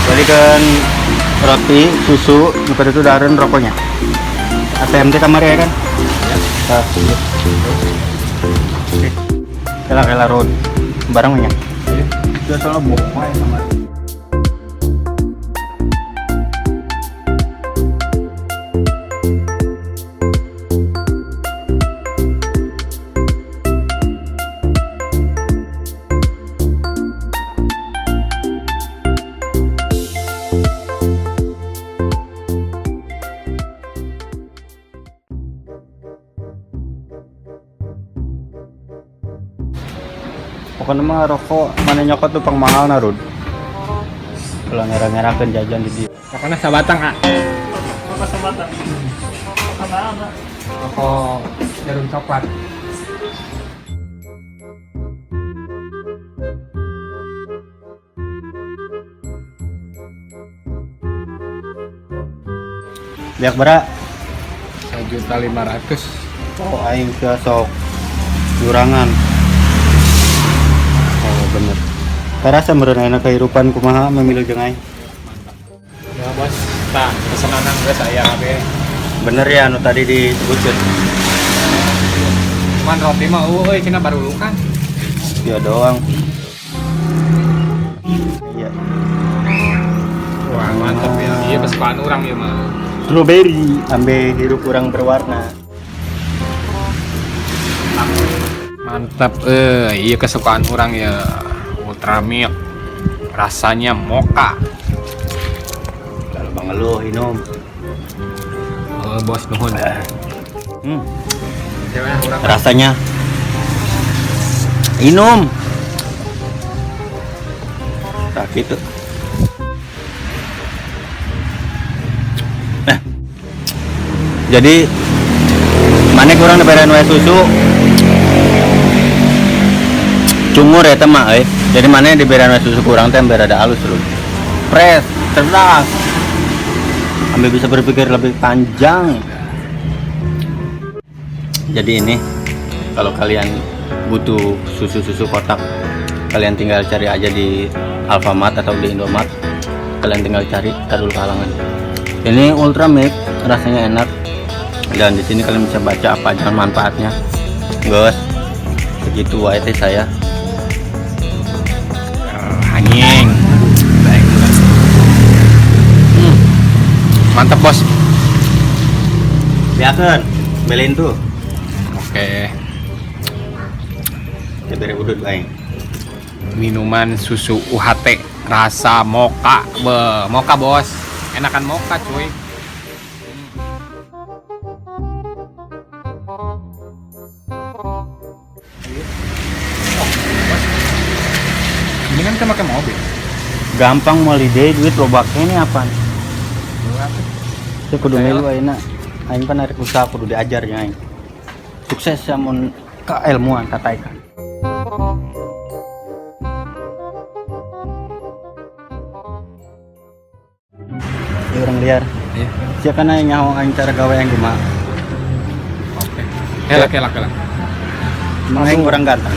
Balikan roti, susu, nu itu dahareun rokoknya. ATM teh kamari ya kan? Ya. Oke. Kela kela road. Barang nya. Iya. Soalnya bohong aja sama. Pokoknya mah rokok mana nyokot tuh pang mahal na Rud. Kalau ngera-ngerakeun jajan di dieu. Pokoknya sabatang ah. Rokok sabatang. Rokok? Rokok jarum coklat. Biak bara. 1.500.000. Oh, aing sia sok jurangan. Oh, bener. Karasa meureun ayeuna kehidupan kumaha memilih jeung aing. Ya bos, nah pesanan geus aya kabeh. Bener ya anu tadi disebutkeun. Cuman roti mah eueuh euy cenah baru kan. Ya doang. Iya. Wah, mantap ya. Iya kesukaan orang ya mah. Strawberry ambe hirup kurang berwarna. Mantap iya kesukaan orang ya. Ultra Milk. Rasanya mocha. Kalau bang ngeluh minum. Oh, bos nuhun. Hmm. Cewek orang Rasanya minum. Tak gitu. Nah. Jadi mana kurang diberian wae susu cungur ya mah euy. Jadi mana diberian wae susu kurang teh biar ada halus lu. Fresh, cerdas. Ambil bisa berpikir lebih panjang. Jadi ini kalau kalian butuh susu-susu kotak, kalian tinggal cari aja di Alfamart atau di Indomart. Kalian tinggal cari, tar dulu kalangan. Ini Ultra Milk, rasanya enak. Dan di sini kalian bisa baca apa aja manfaatnya. Guys, segitu wae teh saya. Anjing. Mantap bos. Biakan, beliin tuh. Oke. Ya bere udut aing. Minuman susu UHT rasa mocha. Be, mocha bos. Enakan mocha cuy. Oh, bos. Ini kan kita pakai mobil. Gampang mau ide duit loba kene apaan? Saya kudu milu ayeuna. Aing pan arek usaha kudu diajar nya aing. Sukses ya mun keilmuan tataikan. Ieu orang liar. Iya. Sia kan aing nyaho aing cara gawe aing kumaha. Oke. Kelak kelak kelak. Emang aing orang ganteng.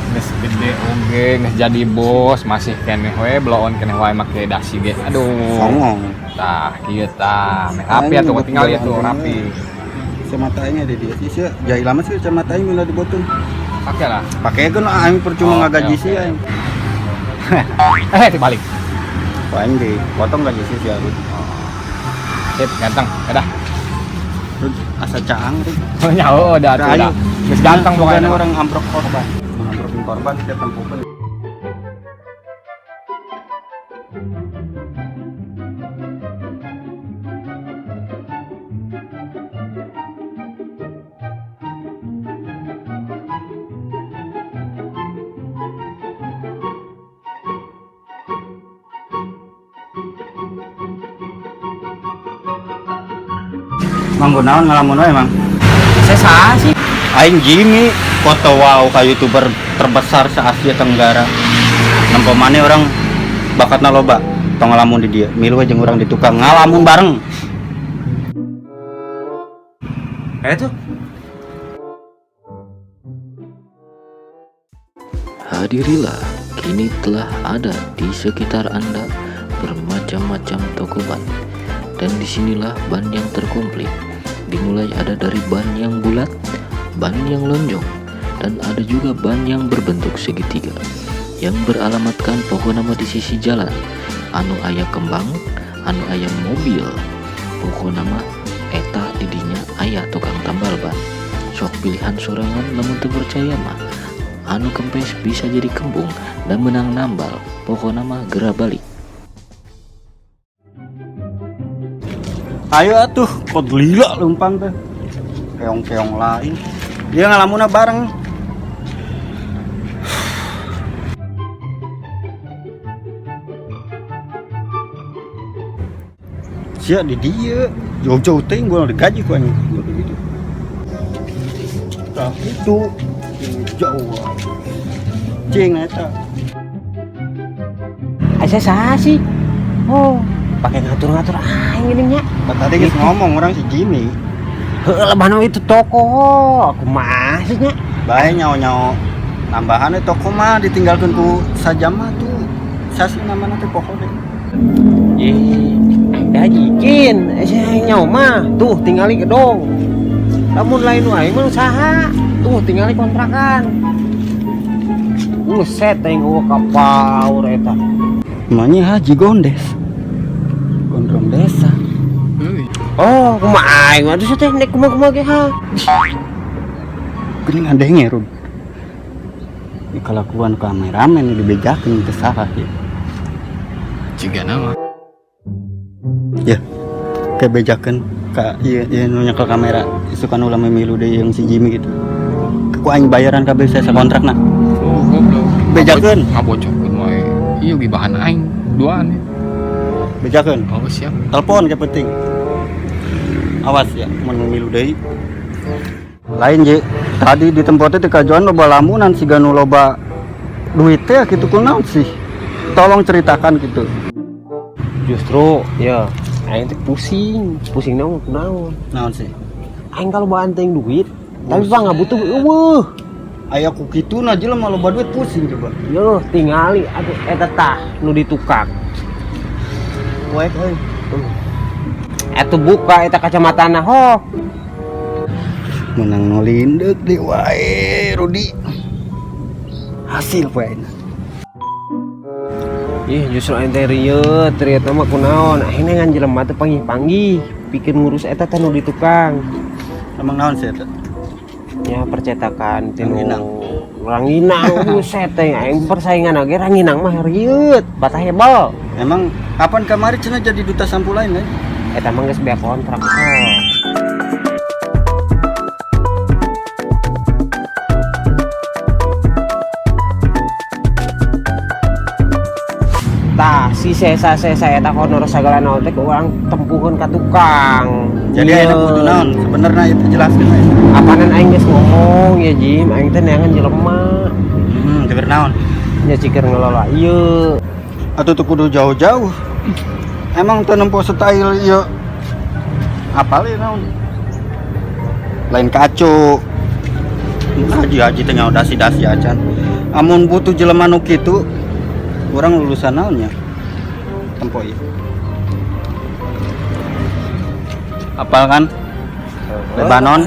Geus gede oge, geus jadi bos, masih keneh we bloon keneh wae make dasi ge. Aduh. Songong. Tah, kieu tah. Meh rapi atuh tinggal ya tuh rapi. Kacamata aing ada dia sih, sia. Jai lama sih kacamata aing mulai dibotong. Pakai lah. Pakai kan aing percuma Oh, ngagaji oke, sih oke. aing. Eh, dibalik. Wah, aing dipotong gaji sih si Arun. Sip, ganteng. Dadah. Rud, asa caang Rud. Oh, nyaho udah tuh dah. Geus ganteng pokoknya. Orang amprok korban. Mengamprokin korban setiap tempukan. Mang kunaon ngalamun wae, Mang? Saya saha sih. Aing Jimmy, foto wow ka YouTuber terbesar se Asia Tenggara. Nempo maneh orang bakatna loba, tong ngalamun di dieu. Milu we jeung urang di tukang ngalamun bareng. Kayak tuh. Hadirilah, kini telah ada di sekitar Anda bermacam-macam toko ban. Dan disinilah ban yang terkomplit. Dimulai ada dari ban yang bulat, ban yang lonjong, dan ada juga ban yang berbentuk segitiga. Yang beralamatkan pokona mah di sisi jalan, anu aya kembang, anu aya mobil. Pokona mah eta didinya aya tukang tambal ban. Sok pilihan sorangan lamun teu percaya mah. Anu kempes bisa jadi kembung dan menang nambal. Pokona mah geura balik. Ayo atuh, kok lila lempang teh. Keong-keong lain. Dia ngalamunna bareng. Sia di dia, jauh-jauh teh gua digaji ku anjing. Gitu. Tah itu jauh. Cing eta. Asa saha sih? Oh, pakai ngatur-ngatur aing gini nya. Tadi geus ngomong orang si Jimmy. Heeh, lebana itu toko. Aku mah sih nya. Bae nyao-nyao nambahan we toko mah ditinggalkeun ku sajam mah tuh. Sasi namana teh pokok deh. Ih, dah jikin, saya nyawa mah tuh tingali gedong. Lamun lain nu aing mah saha? Tuh tingali kontrakan. Buset aing eueuh kapaur eta. Namanya Haji Gondes. Gondrong desa. Oh, kumaha aing mah teh nek kumaha-kumaha ge ha. Geuning adenge, Rud. Ini kelakuan kameramen dibejakeun teu salah ya. Jiga nama. Ya, kebejakeun ka ieu ieu nu nyekel kamera isukan ulah memilu deui yang si Jimmy gitu. Ku aing bayaran kabeh saya sakontrakna. Oh, goblok. Bejakeun. Ngabocokeun wae. Ieu gibahan aing duaan. Bejakeun. Oh, siap. Telepon ke penting. Awas ya, mun memilu deui. Lain je, tadi di tempatnya teh kajuan loba lamunan siga nu loba duit teh kitu kunaon sih? Tolong ceritakan gitu. Justru ya aing teh pusing, pusing naon kunaon. Naon sih? Aing kalau bahan teuing duit, tapi pak nggak butuh eueuh. Aya ku kituna jelema loba duit pusing coba. Yo tingali atuh eta tah nu di tukang. Wae euy. Atuh buka eta kacamatana ho. Menang nu lindeuk deui wae Rudi. Hasil poe ayeuna. Ih, justru aing teh rieut, rieut mah kunaon. Aing ngan jelema teh panggih-panggih, pikir ngurus eta teh nu di tukang. Emang naon sih eta? Ya percetakan teh nu Ranginang. Ranginang, buset teh aing persaingan ge ranginang mah rieut, batah hebel. Emang kapan kamari cenah jadi duta sampu lain kan? Eta mah geus beak kontrak. Oh. Tah, si sesa-sesa eta honor sagala naon teh urang tempuhkeun ka tukang. Jadi ayeuna kudu naon? Sebenarnya itu jelaskeun we. Apanan aing geus ngomong ya Jim, aing teh neangan jelema. Keur naon? Nya cikir ngelola ieu. Atuh teu kudu jauh-jauh. Emang teu nempo style ieu. Apal ieu naon? Lain kacu. Haji-haji teh nyaho dasi-dasi acan. Amun butuh jelema nu kitu, urang lulusan naonnya? Tempo ieu. Apal kan? Lebanon.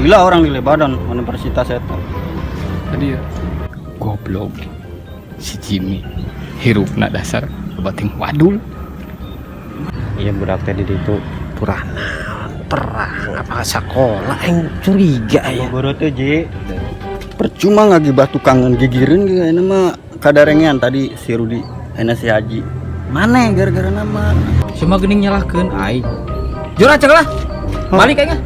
Gila orang di Lebanon, universitas eta. Tadi ya. Goblok. Si Jimmy hirupna dasar bating wadul. Iya budak teh di ditu purana perang apa sekolah aing curiga ya. Boro teh Ji. Percuma ngagibah tukangan gigireun ge ayeuna mah kadarengean tadi si Rudi, ayeuna si Haji. Maneh gara-gara nama. Cuma geuning nyalahkeun aing. Jura cek lah. Balik aing ah.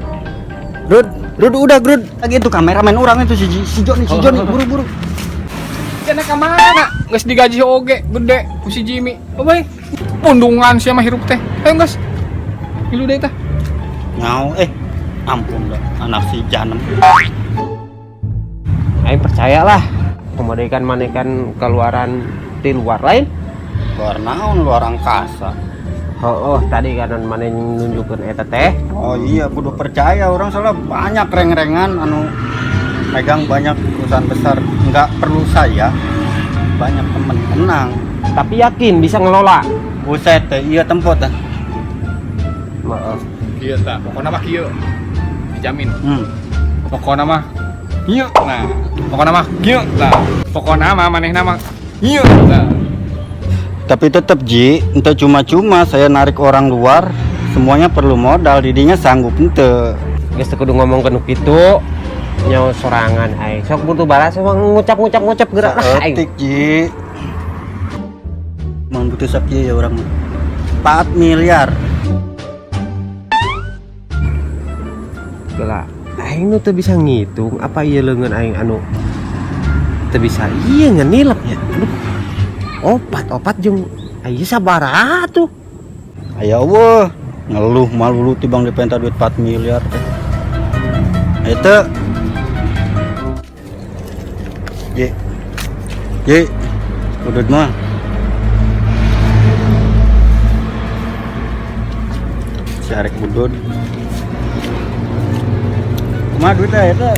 Rud, Rud udah Rud. Lagi itu kameramen orang itu si si Joni, si Joni buru-buru. Cenah ka mana? Geus digaji oge gede ku si Jimmy. Oh bae. Pundungan sia mah hirup teh. Ayo geus. Ngilu deui tah. Nyau ampun dah anak si Janem. Aing percayalah. Kemudian maneh kan keluaran di luar lain. Luar naon, luar angkasa. Oh, tadi kan maneh nunjukkeun eta teh. Oh iya, kudu percaya orang soalnya banyak reng-rengan anu Megang banyak perusahaan besar, nggak perlu saya. Banyak temen, tenang. Tapi yakin bisa ngelola. Buset, teh, iya tempat ah. Maaf. Kieu tah, pokona mah kieu. Dijamin. Pokona mah kieu nah. Pokona mah kieu tah. Pokona mah manehna mah kieu tah. Tapi tetap Ji, ente cuma-cuma saya narik orang luar, semuanya perlu modal, didinya sanggup ente. Geus teu kudu ngomong ke nu kitu. Nyawa sorangan aing. Sok butuh balas emang ngucap-ngucap ngucap gerak lah aing. Saeutik Ji. Mau butuh sakieu ya orang mah. 4 miliar. Geula. Aing nu teu bisa ngitung apa ieu leungeun aing anu teu bisa ieu ngenilep nya. Aduh. Opat-opat jeung ieu sabaraha tuh? Aya eueuh, ngeluh malulu tibang dipenta duit 4 miliar teh. Eta Ji. Ji. Udud mah. Si arek udud. Kumaha duitnya eta?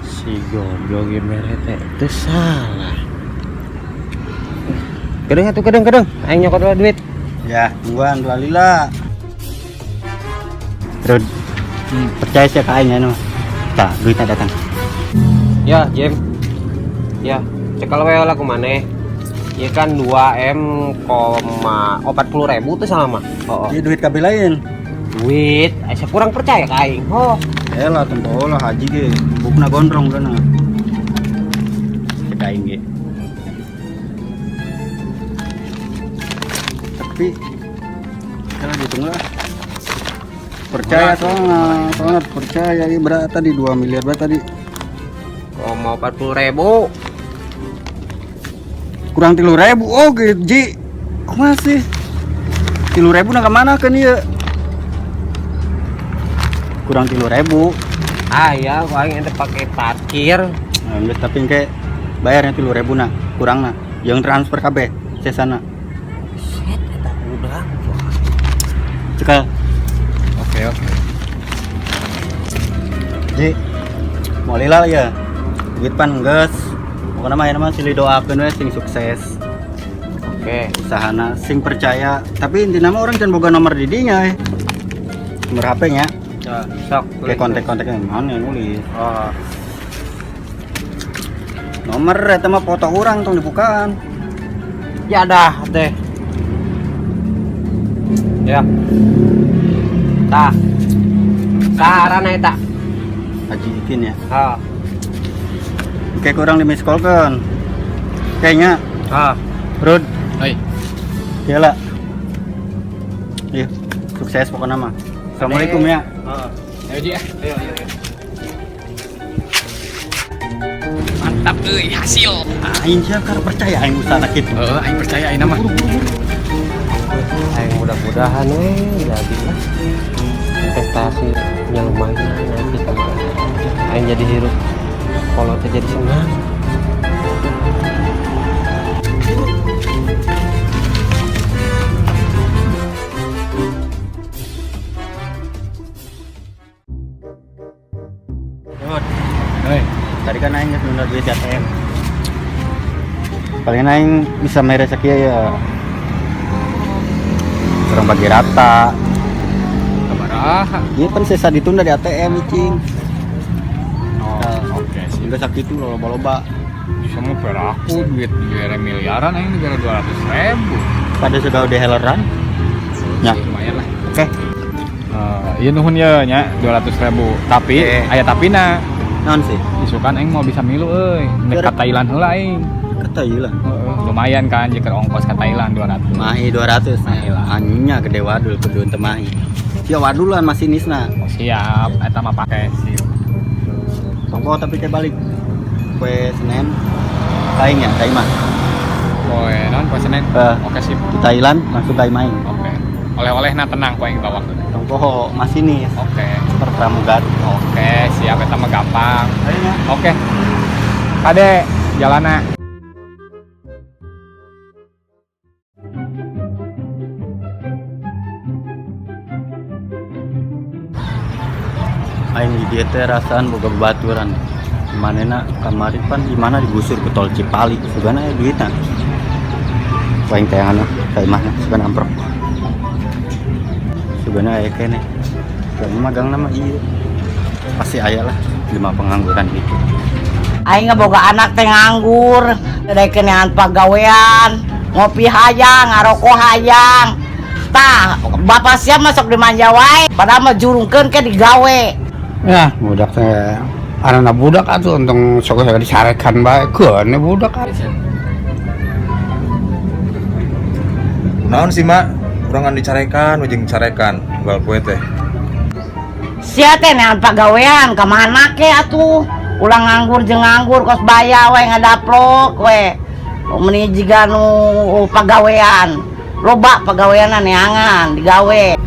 Si goblok ieu mere teh teu salah. Kedeng atuh kedeng kedeng, aing nyokot heula duit. Ya, tungguan dua lila. Terus percaya sih ka aing anu. Tah, duitnya datang. Ya, Jim. Ya, cekal we lah kumaneh. Ieu kan 2 M koma 40 ribu tuh sama. Oh, Ieu duit kabeh lain. duit, asa kurang percaya ka aing. Oh, Elah tempo lah haji ge, bukna gondrong kan. Cek aing ge. Tapi kalau dihitung lah. Percaya soalnya, soalnya percaya ini berat tadi 2 miliar berat tadi. koma 40 ribu. Kurang 3.000. Oh, Ji. Kumaha sih? 3.000 na kemana kan ieu? Kurang 3.000. Ah ya, aing ente pakai parkir. Nah, geus tapi engke bayarnya 3.000 na, kurang na. Yang transfer kabeh sesana. Set eta budak. Cekal. Oke, oke. Ji. Mau lila ya. Duit pan geus. Pokoknya mah ayeuna mah silih doakeun we sing sukses. Oke. Usahana sing percaya. Tapi intina mah orang can boga nomor didinya eh. Nomor HP nya. Sok. Kayak kontak-kontaknya mana yang nulis. Oh. Nomor eta mah foto orang tong dibukaan. Ya dah teh. Ya. Tah. Sarana eta. Haji Ikin ya. Ha. Oke, kurang di miss call kan. Kayaknya Ha. Rud, Hei, ya lah. Iya, sukses pokoknya mah. Assalamualaikum ya. ayo Ji ya. Ayo, ayo, ayo. Mantap euy hasil. Aing siap karena percaya aing usaha kitu. Heeh, aing percaya aing mah. Aing mudah-mudahan we jadi lah. Investasinya lumayan nanti kita. Aing jadi hirup. Kalau teh jadi senang. Rud, Hei, tadi kan aing geus nunda duit di ATM. Paling aing bisa mere sakieu ya. Kurang bagi rata. sabaraha? Iya kan sesa ditunda di ATM cing. Oh, oke sih. Sehingga sakitu loba-loba. Semua peraku duit dibere miliaran aing dibere 200.000. Pada sudah udah heleran. Ya. Lumayan lah. Oke. Iya nuhun ya nya 200.000. Tapi Oke. aya tapina. Naon sih? Isukan aing mau bisa milu euy. Nek ka Thailand heula aing. Ke Thailand. Heeh, lumayan kan jika ongkos ke Thailand 200. Mahi 200. Mahi lah. Anjingnya gede wadul kudu teu mahi. Ya wadulan masinisna. Oh, siap, eta mah pake sih. Tongko tapi kayak balik. Poe Senin. Kaing ya, kaing mah. Poe non poe Senin. Eh. Oke sip. Di Thailand langsung kaing main. Oke. Oleh-oleh na tenang ku aing bawa. Tongko masinis. Oke. Per pramugari. Oke, siap eta mah gampang. Ayo nya. Oke. Kade, jalana. Aing di dieu teh rasaan boga babaturan. Manehna kamari pan di mana digusur ke tol Cipali, sugana aya duitna. Aing tayangan ka imahna sugan amprok. Sugana aya keneh. Kamu magang nama iya. Pasti aya lah lima pengangguran gitu. Aing boga anak teh nganggur, daekeun neangan pagawean, ngopi hayang, ngarokok hayang. Tah, bapak siap masuk di manja wae, padahal mah jurungkeun ke digawe. Ya, budak teh anak budak atuh untung sok sok disarekan bae keun budak. Naon sih mak? Urang dicarekan, ujung carekan, unggal poe teh. Sia teh neangan pagawean ka mana ke atuh? Ulah nganggur jeung nganggur kos baya we ngadaplok we. Meni jiga nu pagawean. Loba pagaweanna neangan digawe.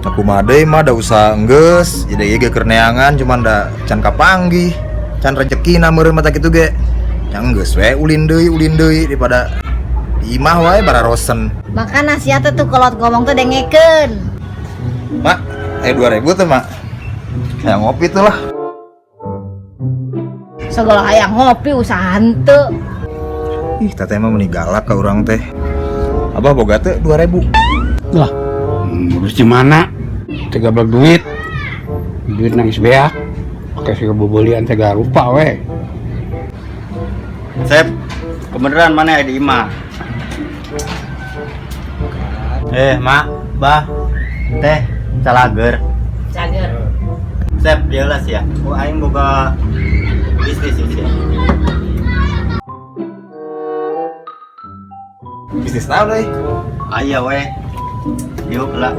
Aku mah deui mah da usaha enggeus, jadi ieu ge keur neangan cuman da can kapanggih, can rejekina meureun mata kitu ge. Nya enggeus we ulin deui daripada di imah wae bararosen. Makana sia teh tuh kolot ngomong teh dengekeun. Mak, aya 2000 tuh mak. Hayang ngopi tuh lah. Segala hayang ngopi usaha henteu. Ih, teteh mah meni galak ka urang teh. Abah boga teh 2000. Lah, terus di mana? Tiga belas duit. Duit nangis beak. Pakai siga bobolian teh rupa we. Sep, kebeneran mana ya di imah? Mak, bah, teh, calager. Cager. Sep, dia lah sih ya. Oh, aing boga bisnis sih ya. Bisnis naon euy? Aya we. Yuk lah.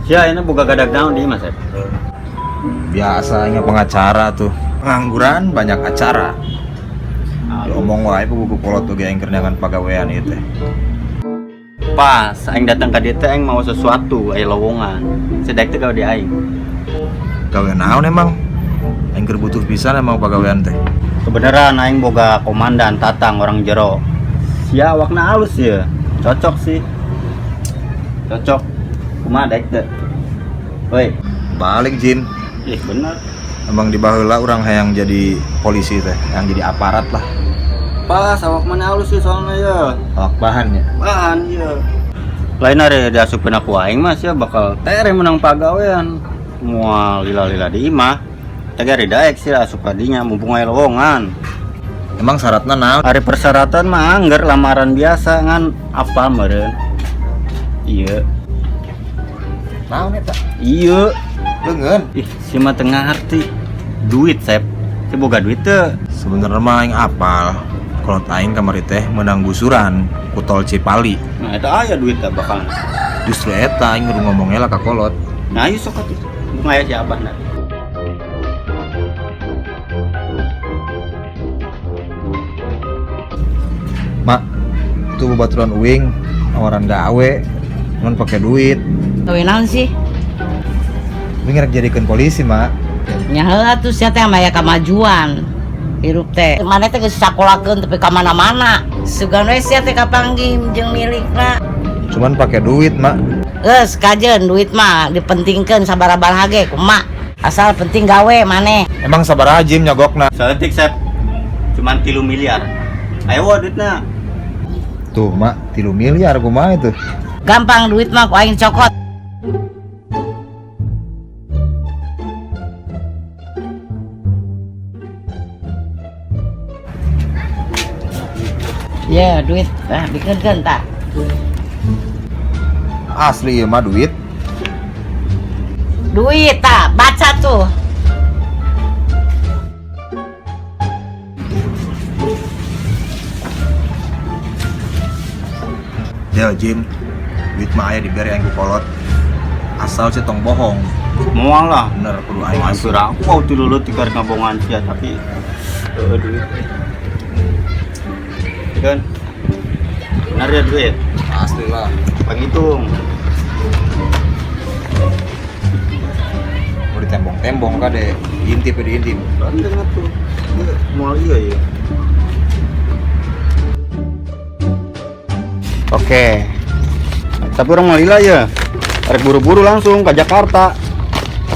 Sia ini boga gadag naon di imah, Sep? Biasanya pengacara tuh. Pengangguran banyak acara. Diomong wae buku kolot tuh ge aing keur neangan pagawean ieu teh. Pas aing datang ka dieu teh aing mau sesuatu, aya lowongan. Sedaek teh gawe di aing. Gawe naon emang? Aing keur butuh pisan emang pagawean teh. Kebenaran aing boga komandan Tatang orang jero. Sia awakna alus ya. Cocok sih. Cocok. Kumaha daek teh? Woi, Balik Jim. ih bener. Emang di baheula urang hayang jadi polisi teh, yang jadi aparat lah. Pas awak mana halus sih soalnya ya. Awak bahan ya. Bahan ya. Lain hari diasupkeun aku aing mah sia bakal tere menang pagawean. Moal lila-lila di imah. Teh ari daek sih asup ka dinya mumpung aya lowongan. Emang syaratna naon? Ari persyaratan mah angger lamaran biasa ngan apa meureun. Iya. Naon eta? Iya. Leungeun. Ih, si mah teu ngarti. Duit, Sep. Si boga duit teu. Sebenarnya mah aing apal. Kolot aing kamari teh menang gusuran ku tol Cipali. Nah, eta aya duit teh bakal. Justru eta aing kudu ngomongnya lah ka kolot. Nah, ayo sok atuh. Mumpung aya si Abah nah. Mak, itu babaturan uing nawaran gawe, cuman pakai duit. Gawe naon sih? Uing rek jadikeun polisi, Mak. Nya heula atuh sia teh aya kamajuan. Hirup teh. Maneh teh geus sakolakeun tapi ka mana-mana. Sugan we sia teh kapanggih jeung milikna. Cuman pakai duit, Mak. Geus kajeun duit mah dipentingkeun sabaraha ge kumaha. Asal penting gawe maneh. Emang sabaraha Jim nyogokna? Saeutik, Sep. Cuman 3 miliar. Ayo wa duitna. Tuh, Mak, 3 miliar kumaha itu? Gampang duit mah ku aing cokot. Ya, duit. Nah, dikeun tah. Asli ieu mah duit. Duit tah, baca tuh. Ya, Jim. Duit mah aya dibere aing ku kolot. Asal sih tong bohong. Moal lah. Bener kudu aing Aing asup. aku mau tilu leutik karek ngabongan sia tapi duit. Kan? Benar ya duit? Asli lah. Panghitung. Mau ditembong-tembong kade, diintip ya diintip. Bandeng atuh. Ieu moal ieu ya. Oke. Tapi orang mau lila ya. Rek buru-buru langsung ke Jakarta.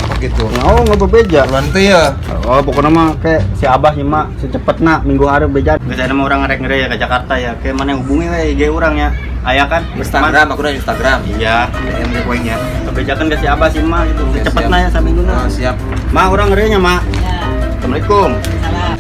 Oh gitu. Nah, oh nggak bebeja. Bulan teh ya. Oh, pokoknya mah kayak si Abah sih mak secepatna minggu hari beja. Geus aya mah urang rek ngere ya ke Jakarta ya. Kayak mana yang hubungi we IG urang ya. Aya kan? Instagram, aku udah Instagram. Iya. DM ke poinnya. Kebejakan ke si Abah sih mah gitu. Oke, Secepatna siap. ya saminggu Oh, siap. Ma, urang ngere nya, Mak. Ya, Assalamualaikum. salah.